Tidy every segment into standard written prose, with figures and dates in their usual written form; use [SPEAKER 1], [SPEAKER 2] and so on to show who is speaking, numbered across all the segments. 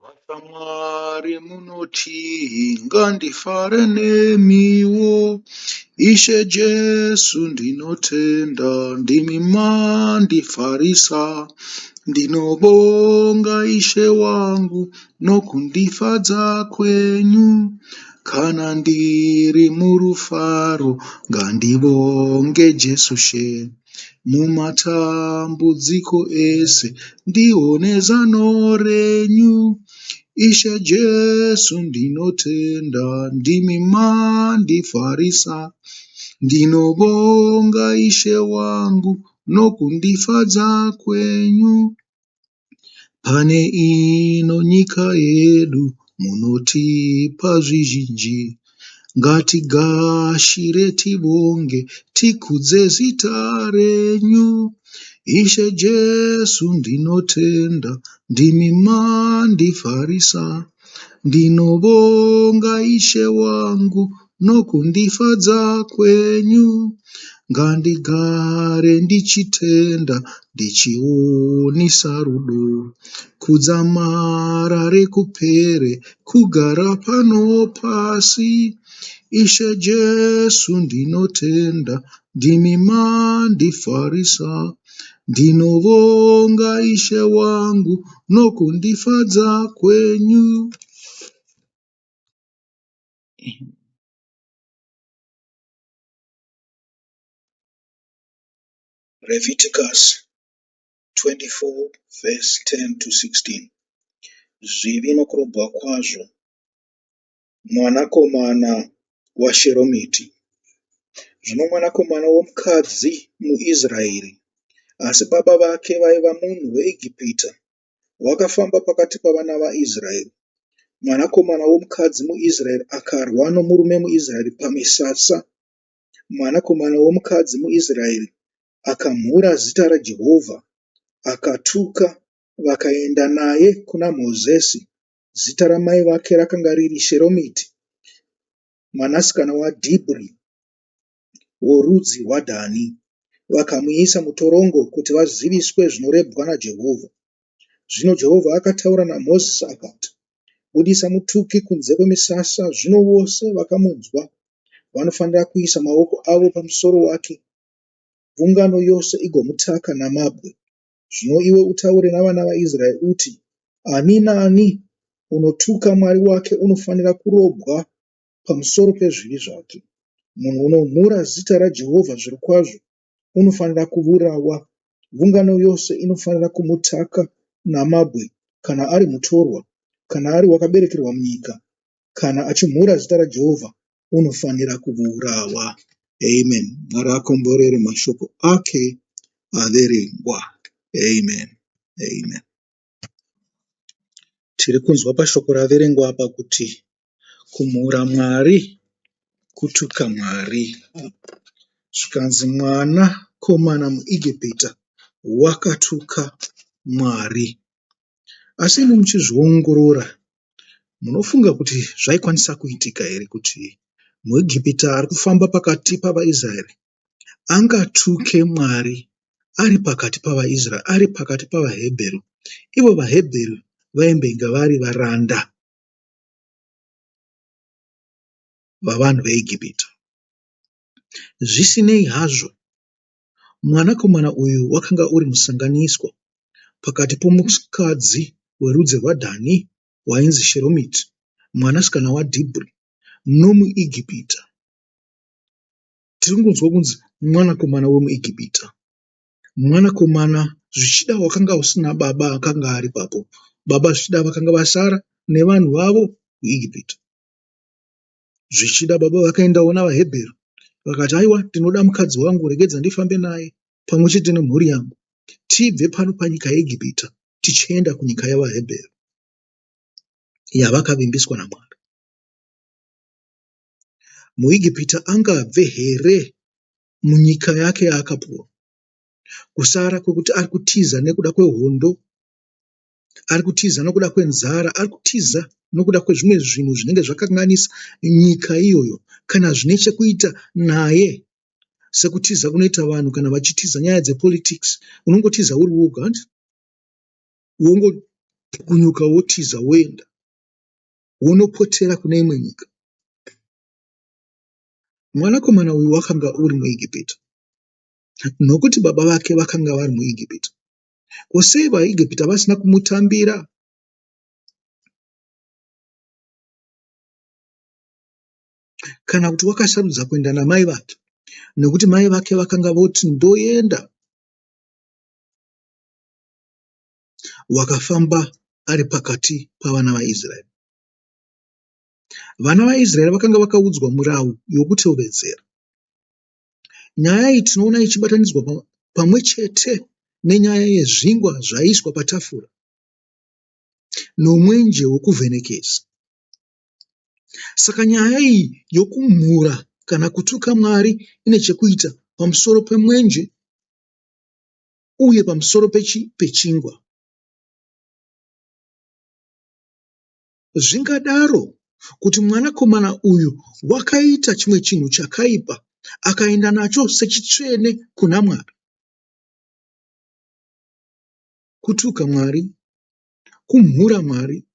[SPEAKER 1] Vashamwari munotii ngandifare nemiwo Ishe Jesu ndinotenda ndimi mandifarisa Ndinovonga Ishe wangu nokundifadza kwenyu Kana ndiri murufaro ngandivonge Jesu She Mumatambudziko ese ndione zano renyu Ishe Jesu ndinotenda ndimi mandifarisa Ndinovonga Ishe wangu nokundifadza kwenyu Pane ino nyika yedu munotipa zvizhinji Ngatigashire tivonge tikudze zita renyu Ishe Jesu ndinotenda ndimi mandifarisa Ndinovonga Ishe wangu nokundifadza kwenyu Ngandigare ndichitenda ndichionisa rudo Kudzamara rekupere kugara pano pasi Ishe Jesu ndinotenda ndimi mandifarisa Ndinovonga Ishe wangu nokundifadza kwenyu. Leviticus 24 verse 10 to 16 Zvivi nokurobwa kwazvo Mwanakomana waSheromiti. Zvino mwanakomana womukadzi muIsraeri, asi baba vake vaiva munhu weIgipita, wakafamba pakati pavana vaIsraeri. Mwanakomana womukadzi muIsraeri akarwa nomurume muIsraeri pamisasa. Mwanakomana womukadzi muIsraeri akamhura zita raJehovha, akatuka, vakaenda naye kuna Mozisi. Zita ramai vake rakanga riri Sheromiti, mwanasikana waDhibhri worudzi rwaDhani. Vakamuisa mutorongo kuti vaziviswe zvinorebwa naJehovha. Zvino Jehovha akataura naMozisi akati, Budisa mutuki kunze kwemisasa, zvino vose vakamunzwa vanofanira kuisa maoko avo pamusoro wake, ungano yose igomutaka namabwe. Zvino iwe utaure navana vaIsraeri uti, Ani naani unotuka Mwari wake unofanira kurobwa pamusoro pezvivi zvake. Munhu unomhura zita raJehovha zvirokwazvo unofanira kuvurawa. Ungano yose inofanira kumutaka namabwe, kana ari mutorwa, kana ari wakaberekerwa munyika, kana achimhura zita raJehovha, unofanira kuvurawa. Amen. Mwari akomborere mashoko ake averengwa. Amen. Amen. Tiri kunzwa pashoko raverengwa apa kuti kumhura Mwari kutuka Mwari. Zvikanzi mwana komana muEgipita wakatuka Mwari. Asi imi muchizviongorora munofunga kuti zvaikwanisa kuitika here kuti muEgipita ari kufamba pakati pavaIsraeri angatuke Mwari ari pakati pavaIsraeri, ari pakati pavaHebheru, ivo vaHebheru vaimbenge vari varanda vavanhu veEgipita. Zvisinei hazvo, mwanakomana uyu wakanga uri musanganiswa pakati pomukadzi werudzi rwaDhani wainzi Sheromiti, mwanasikana waDhibhri, nomuEgipita. Tiri kunzwa kunzi mwanakomana wemuEgipita. Mwanakomana zvichida wakanga usina baba akanga ari papo. Baba zvichida vakanga vasara nevanhu vavo kuEgipita. Zvichida baba vakaendawo navaHebheru vakati, aiwa ndinoda mukadzi wangu, regedza ndifambe naye pamwe chete nemhuri yangu tibve pano panyika yeEgipita tichienda kunyika yavaHebheru yavakavimbiswa naMwari. MuEgipita angabve here munyika yake yaakapuwa? Kusara kwekuti ari kutiza nekuda kwehondo, ari kutiza nokuda kwenzara, ari kutiza nokuda kwezvimwe zvinhu zvinenge zvakanganisa nyika iyoyo kana zvine chekuita naye. Sekutiza kunoita vanhu kana vachitiza nyaya dzepolitics, unongotiza uri woga, hanti? Wongopukunyuka wotiza woenda, wonopotera kune imwe nyika. Mwanakomana uyu wakanga uri muEgipita, nokuti baba vake vakanga vari muEgipita. Ko sei vaEgipita vasina kumutambira? Kana kuti wakasarudza kuenda namai vake, nokuti mai vake vakanga voti ndoenda. Wakafamba ari pakati pavana vaIsraeri. Vana vaIsraeri vakanga vakaudzwa murau yokutevedzera. Nyaya iyi tinoona ichibatanidzwa pamwe chete nenyaya yezvingwa zvaiiswa patafura nomwenje wokuvhenekesa. Saka nyaya iyi yokumhura kana kutuka Mwari ine chekuita pamusoro pemwenje uye pamusoro pechingwa. Zvingadaro kuti mwanakomana uyu wakaita chimwe chinhu chakaipa akaenda nacho sechitsvene kuna Mwari. Kutuka Mwari, kumhura Mwari.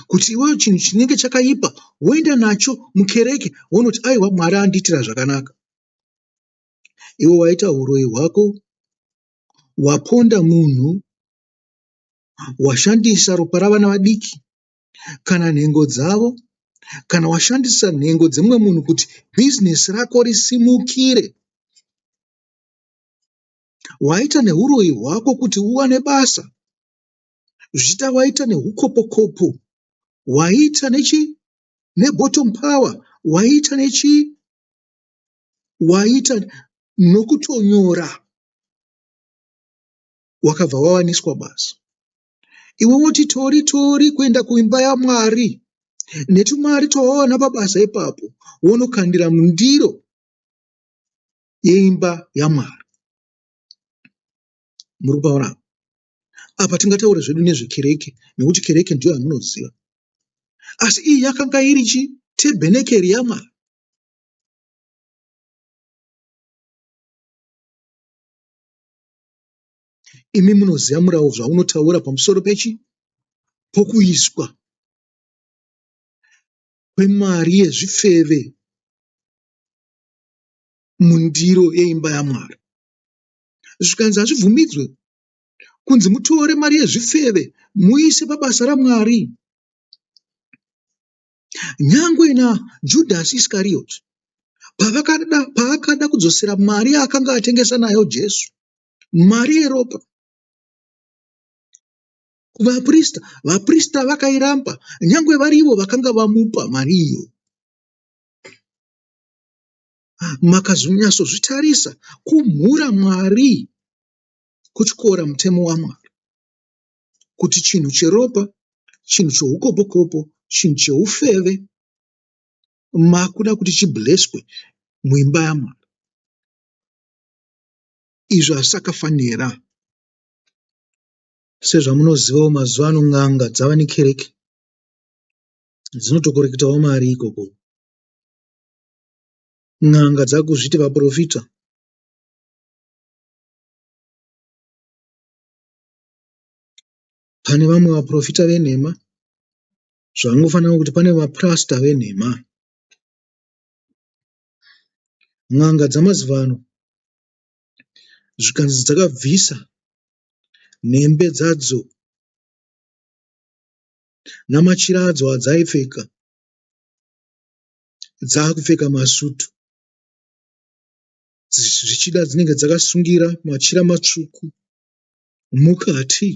[SPEAKER 1] Kuti iwewe chinhu chinenge chakaipa woenda nacho mukereke wonoti aiwa Mwari andiitira zvakanaka. Iwe waita huroyi hwako, waponda munhu, washandisa ropa ravana vadiki kana nhengo dzavo kana washandisa nhengo dzemumwe munhu kuti bhizinesi rako risimukire. Waita nehuroyi hwako kuti uwane basa, zvichida waita nehukopokopo, waita nechi nebottom power, waita nechi waita nokutonyora wakabva wawaniswa basa. Iwe woti tori tori kuenda kuimba yaMwari netumari twawawana pabasa ipapo wonokandira mundiro yeimba yaMwari. Muri kupaona apa? Apa tingataure zvedu nezvekereke nekuti kereke ndiyo yamunoziva. Asi iyi yakanga iri chi tebhenekeri yaMwari. Imi munoziva murau zvaunotaura pamusoro pechi pokuiswa kwemari yezvifeve mundiro yeimba yaMwari. Zvikanzi hazvibvumidzwe kunzi mutore mari yezvifeve muise pabasa raMwari. Nyangwe naJudhasi Iskariyoti pavakada paakada kudzosera mari yaakanga atengesa nayo Jesu, mari yeropa kuvaprista, vaprista vakairamba nyangwe varivo vakanga vamupa mari iyo. Makazonyatsozvitarisa kumhura Mwari kutyora mutemo waMwari kuti chinhu cheropa, chinhu choukopokopo, chinhu cheufeve makuda kuti chibleswe muimba yaMwari. Izvo hazvisakafanira. Sezvamunozivawo mazuva ano n'anga dzava nekereke dzinotokoreketawo mari ikoko. N'anga dzakuzviti vaprofita. Pane vamwe vaprofita venhema zvangofanana kuti pane vaprasta venhema. N'anga dzamazuva ano zvikanzi dzakabvisa nhembe dzadzo namachira adzo adzaipfeka dzaakupfeka masutu. Zvichida dzinenge dzakasungira machira matsvuku mukati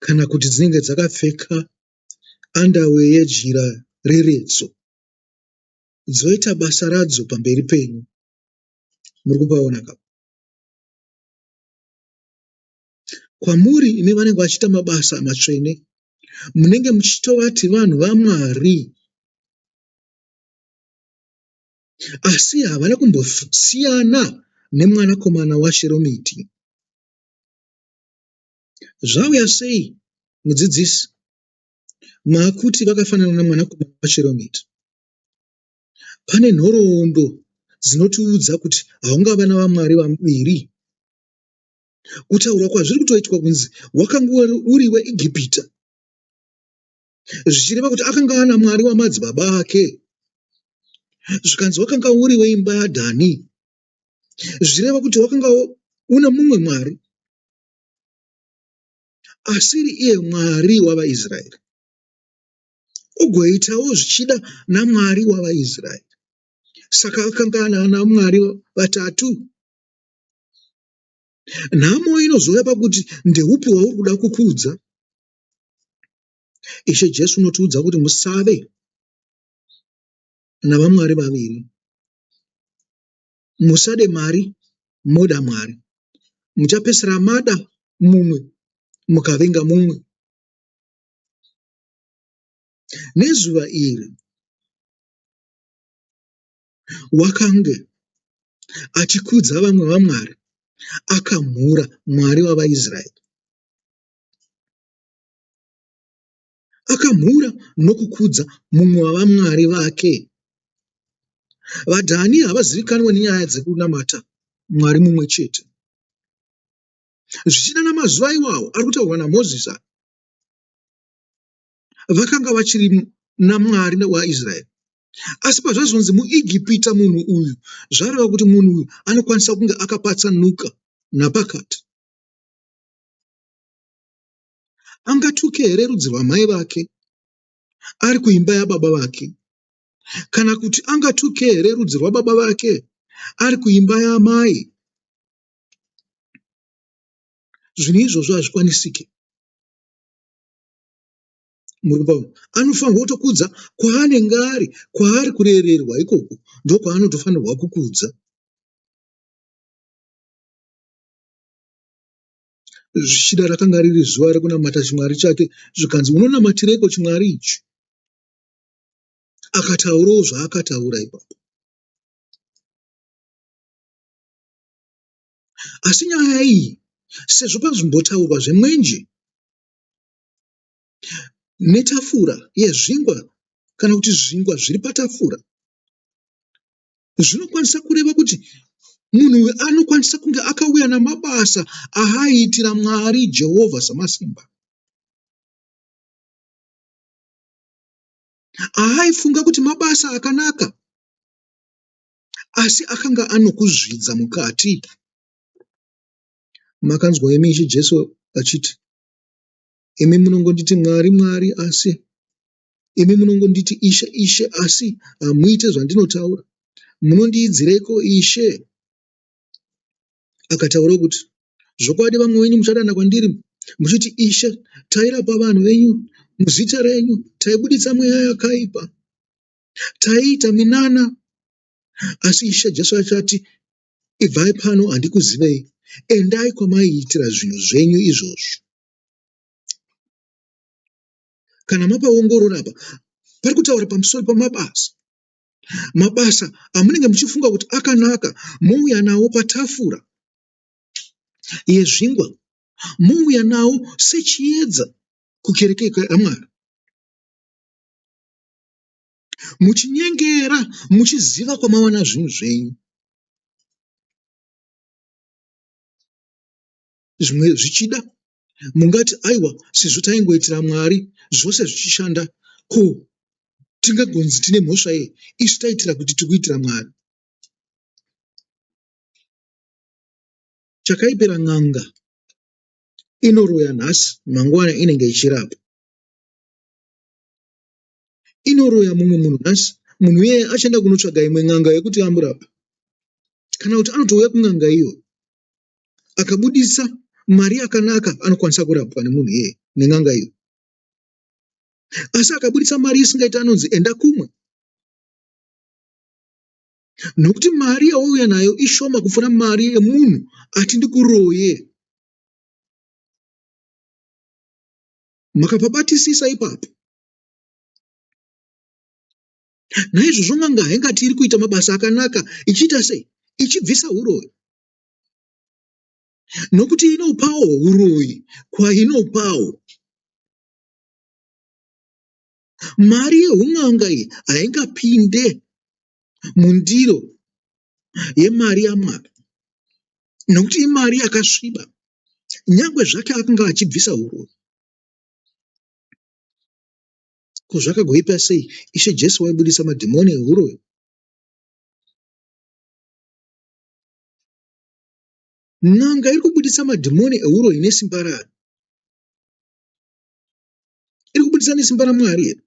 [SPEAKER 1] kana kuti dzinenge dzakapfeka underwear yejira reretso dzoita basa radzo pamberi penyu. Muri kupaona ka? Kwamuri imi vanenge vachiita mabasa matsvene munenge muchitovati vanhu vaMwari asi havana kumbosiyana nemwanakomana waSheromiti. Zvauya sei mudzidzisi? Makuti vakafanana namwanakomana waSheromiti. Pane nhoroondo dzinotiudza kuti haungava navamwari vaviri. Kutaurwa kwazviri kutoitwa kunzi wakanga uri weEgipita, zvichireva kuti akanga ana mwari wamadzibaba ake. Zvikanzi wakanga uri weimba yaDhani, zvichireva kuti wakanga une mumwe mwari asiri iye Mwari wavaIsraeri. Ugoitawo zvichida naMwari wavaIsraeri. Saka akanga ana Mwari vatatu. Nhamo inozouya pakuti ndeupi wauri kuda kukudza. Ishe Jesu unotiudza kuti musave navamwari vaviri. Musade mari moda Mwari. Muchapedzisira mada mumwe mukavenga mumwe. Nezuva iri wakange achikudza vamwe vamwari akamhura Mwari wavaIsraeri. Akamhura nokukudza mumwe wavamwari vake. VaDhani havazivikanwe nenyaya dzekunamata Mwari mumwe chete. Zvichida namazuva iwawo ari kutaurwa naMozisi aya, vakanga vachiri naMwari waIsraeri. Asi pazvazonzi muEgipita munhu uyu, zvareva kuti munhu uyu anokwanisa kunge akapatsanuka napakati. Angatuke here rudzi rwamai vake ari kuimba yababa vake? Kana kuti angatuke here rudzi rwababa vake ari kuimba yaamai? Zvinhu izvozvo hazvikwanisike. Muri kupaona? Anofanirwa kutokudza kwaanenge ari, kwaari kurererwa ikoko ndokwaanotofanirwa kukudza. Zvichida rakanga riri zuva rekunamata chimwari chake, zvikanzi unonamatireiko chimwari ichi? Akataurawo zvaakataura ipapo. Asi nyaya iyi, sezvo pazvimbotaurwa zvemwenje netafura yezvingwa kana kuti zvingwa zviri patafura, zvinokwanisa kureva kuti munhu uyu anokwanisa kunge akauya namabasa aaiitira Mwari Jehovha Samasimba, aaifunga kuti mabasa akanaka, asi akanga anokuzvidza mukati. Makanzwa imi Ishe Jesu achiti, Imi munongonditi Mwari, Mwari, asi imi munongonditi Ishe, Ishe, asi hamuite zvandinotaura. Munondiidzireiko Ishe? Akataura kuti, Zvokwadi vamwe venyu muchadana kwandiri muchiti, Ishe, tairapa vanhu venyu muzita renyu, taibuditsa mweya yakaipa, taiita minana. Asi Ishe Jesu achati, Ibvai pano, handikuzivei. Endai kwamaiitira zvinhu zvenyu izvozvo. Kana mapaongorora apa, pari kutaura pamusoro pamabasa. Mabasa amunenge muchifunga kuti akanaka, mouya nawo patafura yezvingwa, mouya nawo sechiedza kukereke yaMwari. Muchinyengera, muchiziva kwamawana zvinhu zvenyu. Zvimwe zvichida mungati aiwa sezvo taingoitira Mwari zvose zvichishanda ko tingagonzi tine mhosva yei isu taitira kuti tiri kuitira Mwari. Chakaipira n'anga inoroya nhasi mangwana inenge ichirapa. Inoroya mumwe munhu nhasi munhu iyeye achaenda kunotsvaga imwe n'anga yekuti amurape kana kuti anotouya kun'anga iyo akabudisa mari yakanaka anokwanisa kurapwa nemunhu iyeye nen'anga iyo asi akabudisa mari isingaiti anonzi enda kumwe nokuti mari yawauya nayo ishoma kupfuura mari yemunhu ati ndikuroye Makapabatisisa ipapo. Naizvozvo n'anga haingati iri kuita mabasa akanaka ichiita sei? Ichibvisa huroyi. Nokuti inopawo huroyi kwainopawo. Mari yehun'anga iyi haingapinde mundiro yemari yaMwari nokuti imari yakasviba nyangwe zvake akanga achibvisa huroyi. Ko zvakagoipa sei? Ishe Jesu waibudisa madhimoni ehuroyi. N'anga iri kubudisa madhimoni ehuroyi nesimba rayo. Iri kubudisa nesimba raMwari here?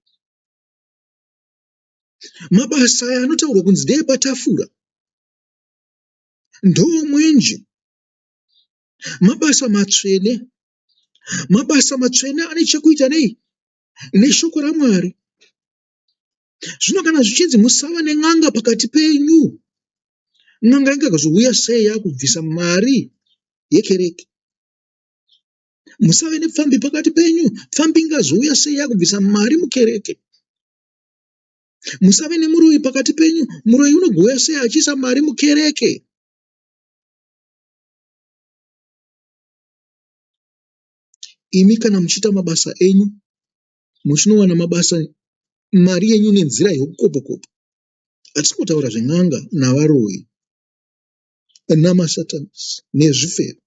[SPEAKER 1] Mabasa aya anotaurwa kunzi ndeepatafura ndoomwenje. Mabasa matsvene. Mabasa matsvene ane chekuita nei? Neshoko raMwari. Zvino kana zvichinzi musava nen'anga pakati penyu, n'anga ingazouya sei yakubvisa mari yekereke? Musave nepfambi pakati penyu, pfambi ingazouya sei yakubvisa mari mukereke? Musave nemuroyi pakati penyu, muroyi unogouya sei achiisa mari mukereke? Imi kana muchiita mabasa enyu muchinowana mabasa mari yenyu nenzira yeukopokopo. Hatisi kutaura zven'anga navaroyi namasatanisi nezvifeve.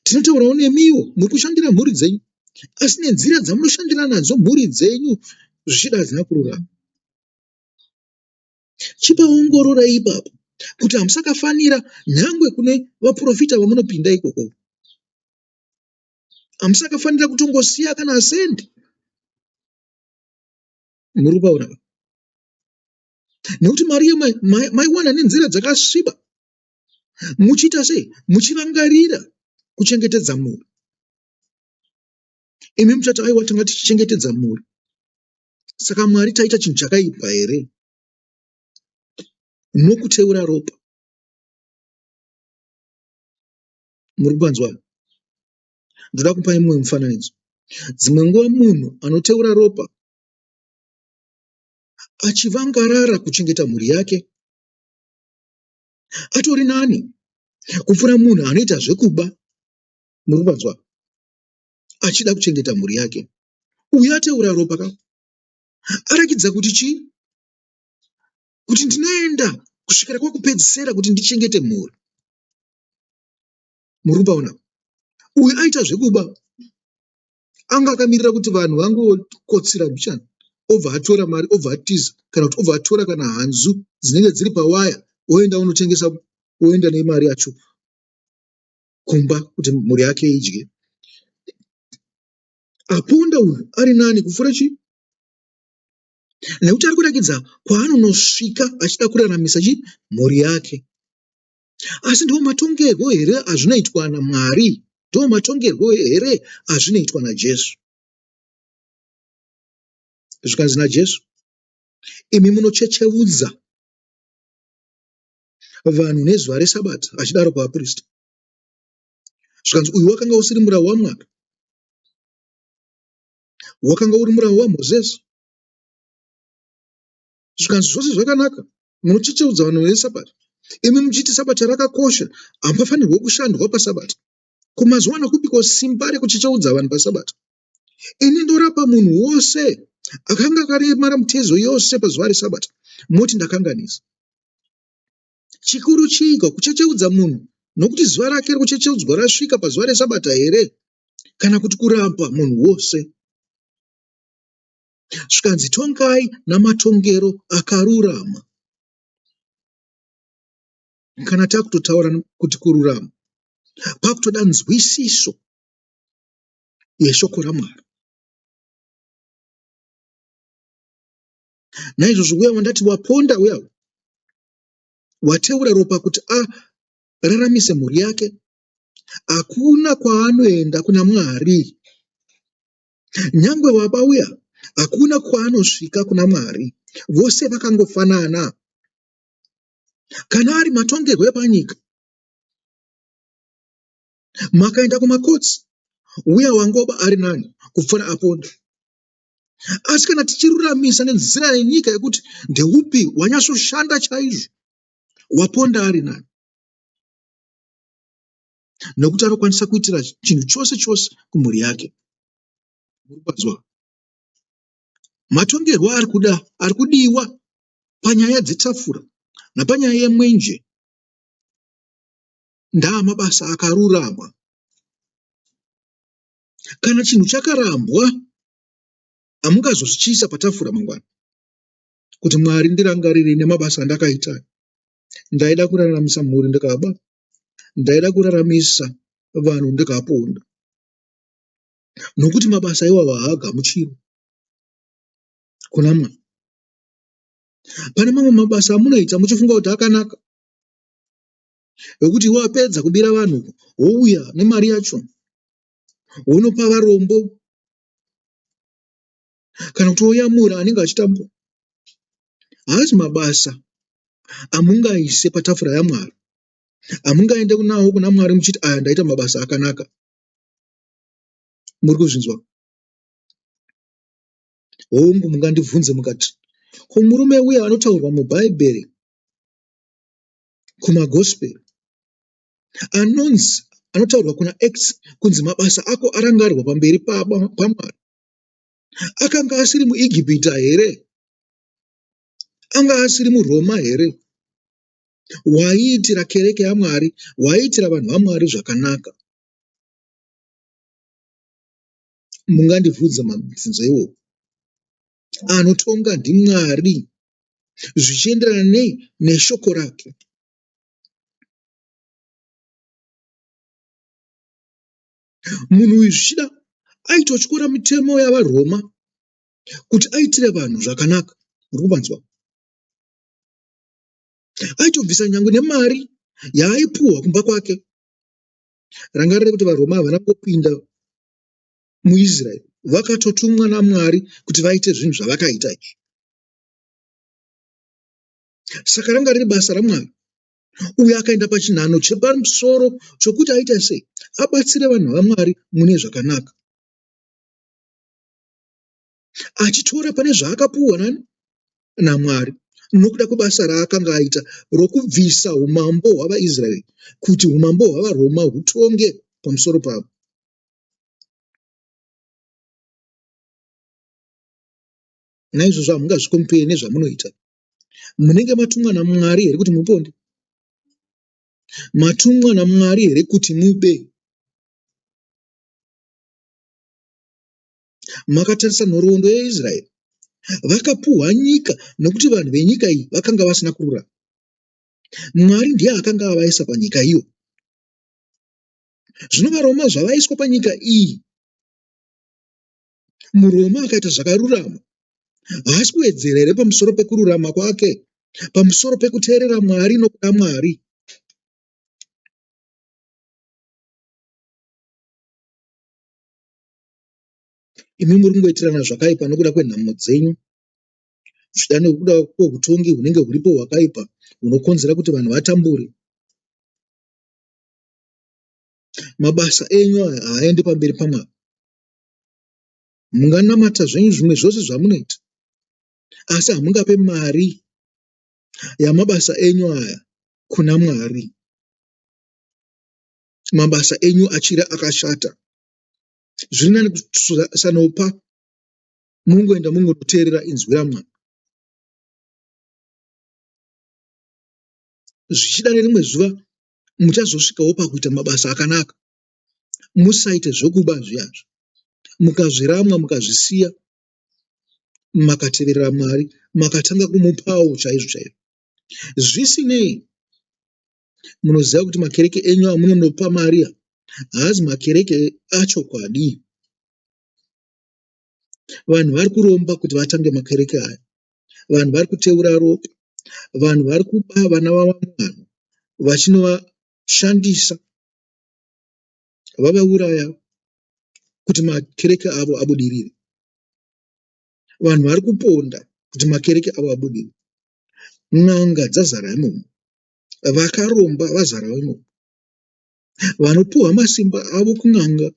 [SPEAKER 1] Tinotaurawo nemiwo muri kushandira mhuri dzenyu asi nenzira dzamunoshandira nadzo mhuri dzenyu zvichida hadzina kururama. Chipaongororai ipapo kuti hamusakafanira nyangwe kune vaprofita vamunopinda ikoko. Hamusakafanira kutongosiya kana sendi. Muri kupaona pa? Nekuti mari iyo maiwana nenzira dzakasviba muchiita sei? Muchirangarira kuchengetedza mhuri. Imi muchati aiwa tanga tichichengetedza mhuri. Saka Mwari taita chinhu chakaipa here nokuteura ropa? Muri kupanzwa? Ndoda kupai mumwe mufananidzo. Dzimwe nguva munhu anoteura ropa achivangarara kuchengeta mhuri yake atori nani kupfuura munhu anoita zvekuba. Muri kupanzwa? Achida kuchengeta mhuri yake. Uyu ateura ropa ka arakidza kuti chii? Kuti ndinoenda kusvikira kwekupedzisira kuti ndichengete mhuri. Muri kupaona? Uyu aita zvekuba anga akamirira kuti vanhu vangokotsira mbichana obva atora mari obva atiza kana kuti obva atora kana hanzu dzinenge dziri pawaya oenda onotengesa oenda nemari yacho kumba kuti mhuri yake idye. Aponda uyu ari nani kupfuura chii? Nekuti ari kurakidza kwaanonosvika achida kuraramisa chii? Mhuri yake. Asi ndiwo matongerwo here azvinoitwa naMwari? Ndiwo matongerwo here azvinoitwa naJesu? Zvikanzi naJesu, imi munochecheudza vanhu nezuva reSabata, achidaro kuvapristi. Zvikanzi uyu wakanga usiri murau waMwari, wakanga uri murau waMozisi. Zvikanzi zvose zvakanaka, munochecheudza vanhu veSabata, imi muchiti Sabata rakakosha, hapafanirwe kushandwa paSabata. Ko mazowana kupiko simba rekuchecheudza vanhu paSabata? Ini ndorapa munhu wose akanga akaremara mitezo yose pazuva reSabata, moti ndakanganisa. Chikuru chiiko, kuchecheudza munhu nokuti zuva rake rekuchecheudzwa rasvika pazuva reSabata here, kana kuti kurapa munhu wose? Zvikanzi tongai namatongero akarurama. Kana takutotaura kuti kururama, pakutoda nzwisiso yeshoko raMwari. Naizvozvo uya wandati waponda uya wateura ropa kuti araramise mhuri yake, hakuna kwaanoenda kuna Mwari. Nyangwe waba uya hakuna kwaanosvika kuna Mwari. Vose vakangofanana. Kana ari matongerwo epanyika, makaenda kumakotsi, uya wangoba ari nani kupfuura aponda. Asi kana tichiruramisa nenzira yenyika yekuti ndeupi wanyatsoshanda chaizvo, waponda ari nani. Nekuti anokwanisa kuitira chinhu chose chose kumhuri yake. Muri kupanzwa? Matongerwo ari kuda ari kudiwa panyaya dzetafura napanyaya yemwenje ndaamabasa akarurama. Kana chinhu chakarambwa hamungazozvichiisa patafura mangwana kuti Mwari ndirangarire nemabasa andakaita. Ndaida kuraramisa mhuri ndikaba, ndaida kuraramisa vanhu ndikaponda. Nokuti mabasa iwawa haagamuchirwi kuna Mwari. Pane mamwe mabasa amunoita muchifunga kuti akanaka, ekuti wapedza kubira vanhu wouya nemari yacho wonopa varombo kana kuti woyamura anenge achitambura. Haasi mabasa amungaise patafura yaMwari, amungaende nawo kuna Mwari muchiti aya ndaita mabasa akanaka. Muri kuzvinzwa? Hongu, mungandibvunze mukati, ko murume uya anotaurwa muBhaibheri kumaGospel anonzi anotaurwa kuna Acts kunzi mabasa ako arangarirwa pamberi paMwari akanga asiri muEgipita here? Anga asiri muRoma here? Waiitira kereke yaMwari, waiitira vanhu vaMwari zvakanaka. Mungandibvunza mabvunzo iwowo. Anotonga ndiMwari zvichienderana nei neshoko rake. Munhu uyu zvichida aitotyora mitemo yavaRoma kuti aitire vanhu zvakanaka. Muri kupanzwa? Aitobvisa nyangwe nemari yaaipuhwa kumba kwake. Rangarira kuti vaRoma havana kupinda muIsraeri, vakatotumwa naMwari kuti vaite zvinhu zvavakaita izvi. Saka ranga riri basa raMwari. Uyo akaenda pachinhano chepamusoro chokuti aite sei? Abatsire vanhu vaMwari mune zvakanaka. Achitora pane zvaakapuwa nani? NaMwari nokuda kwebasa raakanga aita rokubvisa umambo hwavaIsraeri kuti umambo hwavaRoma hutonge pamusoro pavo. Naizvozvo hamungazvikompeye nezvamunoita. Munenge matumwa naMwari here kuti muponde? Matumwa naMwari here kuti mube? Makatarisa nhoroondo yeIsraeri, vakapuhwa nyika nokuti vanhu venyika iyi vakanga vasina kururama. Mwari ndiye akanga avaisa panyika iyo. Zvino vaRoma zvavaiswa panyika iyi, muRoma akaita zvakarurama haasi kuwedzera here pamusoro pekururama kwake, pamusoro pekuteerera Mwari nokuda Mwari? Imi muri kungoitirana zvakaipa nokuda kwenhamo dzenyu, zvichida nekuda kwehutongi hunenge huripo hwakaipa hunokonzera kuti vanhu vatambure. Mabasa enyu aya haaendi pamberi paMwari. Munganamata zvenyu zvimwe zvose zvamunoita, asi hamungape mari yamabasa enyu aya kuna Mwari. Mabasa enyu achiri akashata. Zviri nani kusanopa mungoenda mungonoteerera inzwi raMwari. Zvichida nerimwe zuva muchazosvikawo pakuita mabasa akanaka. Musaite zvokuba zviyazvi. Mukazviramwa mukazvisiya makateverera Mwari makatanga kumupawo chaizvo chaizvo. Zvisinei, munoziva kuti makereke enyu amunonopa mari haazi makereke achokwadi. Vanhu vari kuromba kuti vatange makereke aya. Vanhu vari kuteura ropa. Vanhu vari kuba vana vavamwe vanhu vachinovashandisa vavauraya kuti makereke avo abudirire. Vanhu vari kuponda kuti makereke avo abudirire. N'anga dzazara imomo. Vakaromba vazara imomo. Vanopuhwa masimba avo kun'anga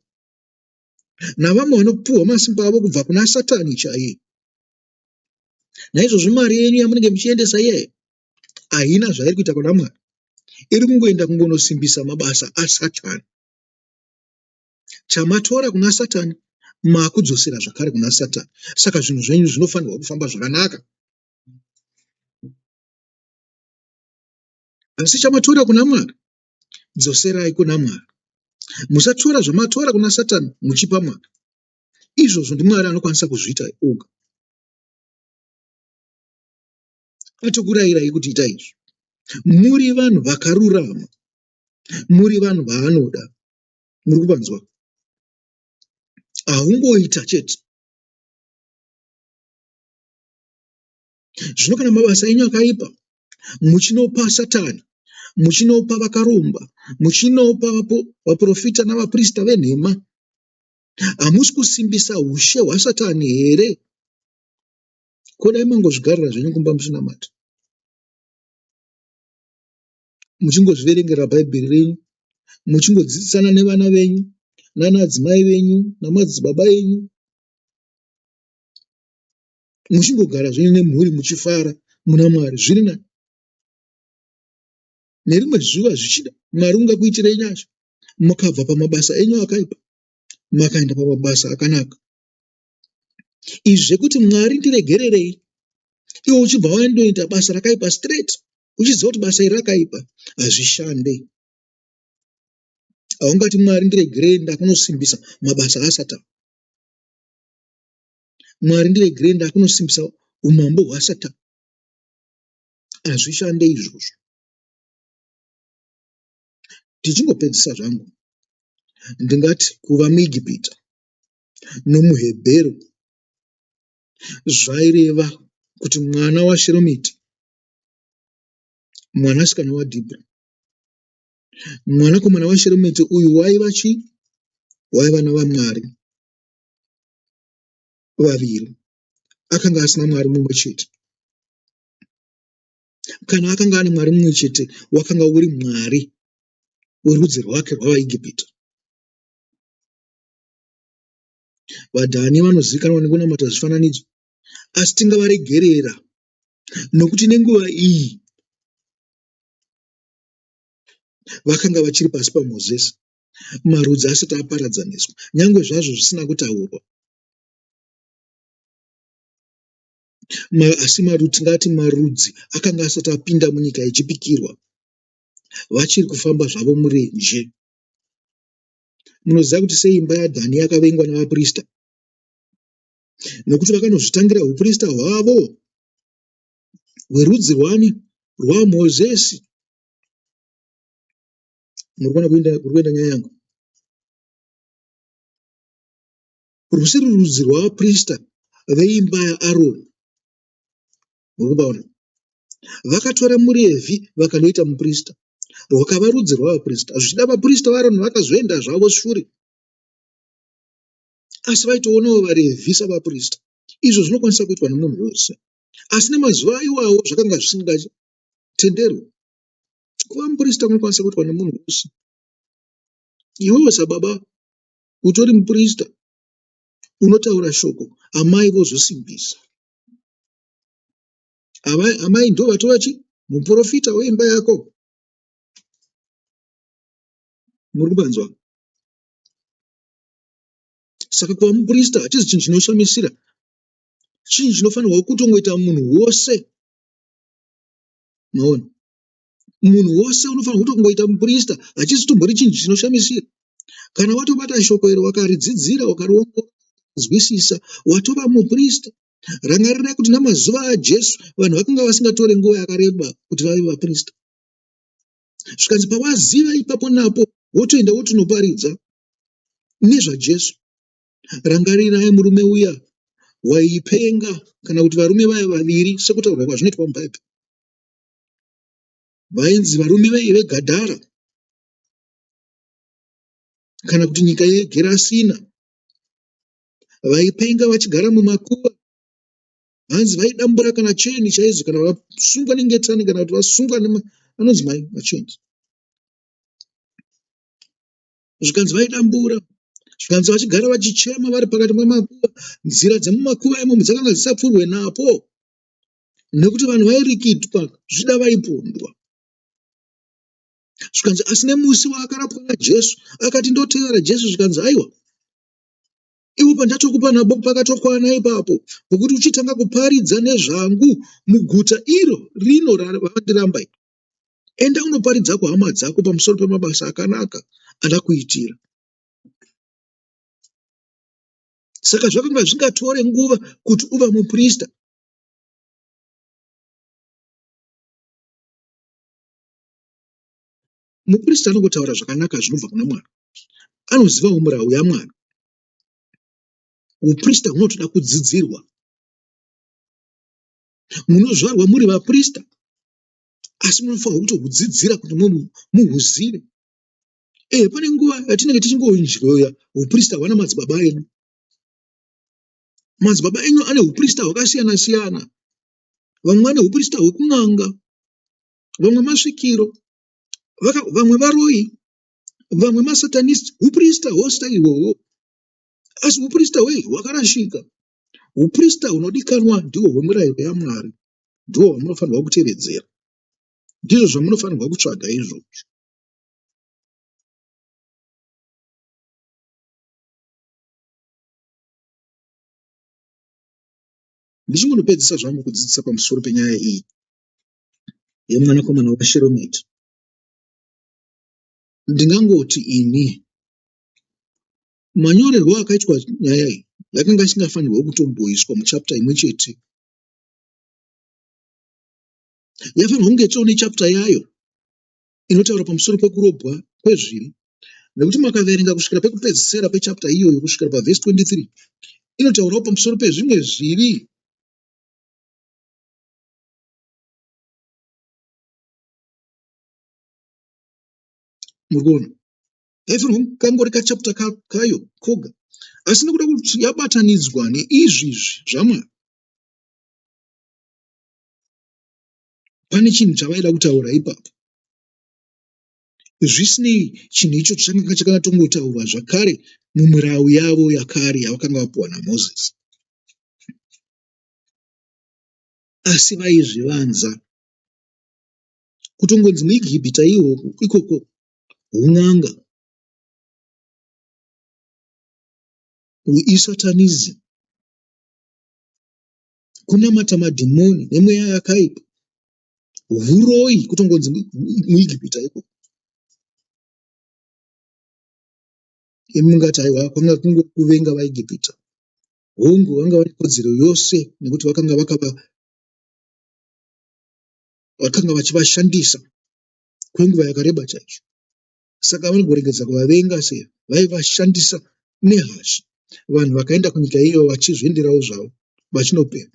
[SPEAKER 1] navamwe vanopuhwa masimba avo kubva kuna Satani chaiye. Naizvozvo mari yenyu yamunenge muchiendesa iye haina zvairi kuita kuna Mwari. Iri kungoenda kungonosimbisa mabasa aSatani. Chamatora kuna Satani Makudzosera zvakare kuna Satani. Saka zvinhu zvenyu zvinofanirwa kufamba zvakanaka. Asi chamatora kuna Mwari, dzoserai kuna Mwari. Musatora zvamatora kuna Satani muchipa Mwari. Izvozvo ndiMwari anokwanisa kuzviita oga. Atokurayirai kuti itai izvi. Muri vanhu vakarurama. Muri vanhu vaanoda. Muri kupanzwa? Haungoita chete. Zvino kana mabasa enyu akaipa, muchinopa Satani, muchinopa vakaromba, muchinopa vaprofita navaprista venhema, hamusi kusimbisa ushe hwaSatani here? Ko dai mangozvigarira zvenyu kumba muchinamata, muchingozviverengera Bhaibheri renyu, muchingodzidzisana nevana venyu, nanaadzimai venyu, namadzibaba enyu, muchingogara zvenyu nemhuri muchifara muna Mwari, zviri nani. Nerimwe zuva zvichida Mwari ungakuitirei nyasha mukabva pamabasa enyu akaipa makaenda pamabasa akanaka. Izvi zvekuti Mwari ndiregererei, iwe uchibva wandoita basa rakaipa straight uchiziva kuti basa iri rakaipa, hazvishande. Haungati Mwari ndiregererei ndakunosimbisa mabasa aSatani. Mwari ndiregererei ndakunosimbisa umambo hwaSatani. Hazvishande izvozvo. Tichingopedzisa zvangu, ndingati kuva muIgipita nomuHebheru zvaireva kuti mwana waSheromiti, mwanasikana waDhibhri. Mwanakomana waSheromiti uyu waiva chii? Waiva navamwari vaviri. Akanga asina Mwari mumwe chete. Kana akanga ane Mwari mumwe chete, wakanga uri Mwari werudzi rwake rwavaEgipita. VaDhani vanozivikanwa nekunamata zvifananidzo, asi tingavaregerera nokuti nenguva iyi vakanga vachiri pasi paMozisi, marudzi asati aparadzaniswa, nyange zvazvo zvisina kutaurwa. Asi tingati marudzi akanga asati apinda munyika yechipikirwa, vachiri kufamba zvavo murenje. Munoziva kuti sei imba yaDhani yakavengwa navaprista? Nokuti vakanozvitangira uprista hwavo hwerudzi rwani? RwaMozisi. Muri kuona kuri kuenda nyaya yangu? Rusiri rudzi rwavaprista veimba yaAroni. Muri kupaona? Vakatora muRevhi vakanoita muprista. Rwakava rudzi rwavaprista. Zvichida vaprista vaAroni vakazoenda zvavo shure. Asi vaitoonawo vaRevhi savaprista. Izvo zvinokwanisa kuitwa nemunhu wose. Asi nemazuva iwawo zvakanga zvisingatenderwi. Kuva muprista kunokwanisa kuitwa nemunhu wose. Iwewe sababa utori muprista unotaura shoko, amai vozosimbisa. Amai ndo vatova chi muprofita weimba yako. Muri kupanzwa? Saka kuva muprista hachizi chinhu chinoshamisira. Chinhu chinofanirwa kutongoita munhu wose. Maona? Munhu wose unofanirwa kutongoita muprista. Hachisi tombori chinhu chinoshamisira. Kana watobata shoko iri wakaridzidzira, wakariongorora, watova muprista. Rangarirai kuti namazuva aJesu vanhu vakanga vasingatore nguva yakareba kuti vave vaprista. Zvikanzi pawaziva ipapo napo wotoenda wotonoparidza nezvaJesu. Rangarirai murume uya waipenga kana kuti varume vaya vaviri sekutaurwa kwazvinoitwa muBhaibheri. Vainzi varume veGadhara kana kuti nyika yeGerasina vaipenga vachigara mumakuva hanzi vaidambura kana cheni chaidzo kana vasungwa nengetani kana kuti vasungwa anonzi mai macheni zvikanzi vaidambura zvikanzi vachigara vachichema vari pakati pemakuva nzira dzemumakuva imomo dzakanga dzisapfurwe napo nekuti vanhu vairikitwa zvichida vaipondwa zvikanzi asi nemusi waakarapwa naJesu akati ndotevera Jesu zvikanzi aiwa. Iwe pandatokupa nabo pakatokwana ipapo pokuti uchitanga kuparidza nezvangu muguta iro rino ravandiramba iri. Enda unoparidza kuhama dzako pamusoro pemabasa akanaka andakuitira. Saka zvakanga zvingatore nguva kuti uva muprista. Muprista anongotaura zvakanaka zvinobva kuna Mwari. Anozivawo murau yaMwari. Uprista hunotoda kudzidzirwa. Munozvarwa muri vaprista asi munofanirwa kutohudzidzira kuti muhuzive. Eh, pane nguva yatinenge tichingonzvoya uprista hwana madzibaba edu. Madzibaba enyu ane uprista hwakasiyana siyana. Vamwe vane uprista hwekun'anga, vamwe masvikiro, vamwe varoyi, vamwe masatanist. Uprista hwose ihwohwo, asi uprista hwei hwakarashika. Uprista hunodikanwa ndihwo hwemirayiro yaMwari, ndihwo hwamunofanirwa kutevedzera, ndizvo zvamunofanirwa kutsvaga izvozvo. Ndichingonopedzisa zvangu kudzidzisa pamusoro penyaya iyi yemwanakomana waSheromiti, ndingangoti ini manyorerwo akaitwa nyaya iyi yakanga isingafanirwe kutomboiswa muchapter imwe chete. Yaifanirwa kunge itoriwo nechapter yayo inotaura pamusoro pekurobwa kwezvivi nekuti makaverenga kusvikira pekupedzisira pechapter iyoyo kusvikira pavhesi 23 inotaurawo pamusoro pezvimwe zvivi muri kuona yaifanirwa kangori kachapter kayo koga asi nekuda kuti yabatanidzwa neizvi izvi zvaMwari pane chinhu chavaida kutaura ipapo zvisinei chinhu ichocho chakanga chakatongotaurwa zvakare mumurau yavo yakare yavakanga vapiwa naMozisi asi vaizvivanza kutongonzi muIgipita ikoko hun'anga isatanism kunamata madhimoni nemweya yakaipa huroyi kutongonzi muIgipita ikoko imi mungati aiwa kwanga kungokuvenga vaIgipita hongu vanga vane kodzero yose nekuti vakanga vakava vakanga vachivashandisa kwenguva yakareba chaizvo saka vanogoregedza kuvavenga sei vaivashandisa nehasha vanhu vakaenda kunyika iyo vachizvienderawo zvavo vachinopera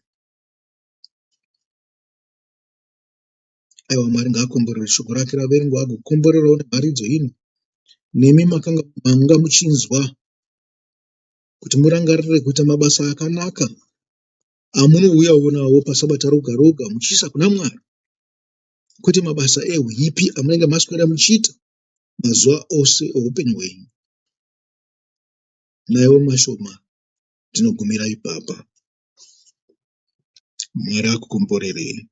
[SPEAKER 1] aiwa Mwari ngaakomborere shoko rake raverengwa agokomborerawo nemharidzo ino nemi makanga manga muchinzwa kuti murangarire kuita mabasa akanaka amunouyawo nawo pasabata roga roga muchiisa kuna Mwari kwete mabasa ehuipi amunenge maswera muchiita mazuva ose eupenyu hwenyu. Naiwo mashoma ndinogumira ipapa. Mwari akukomborerei.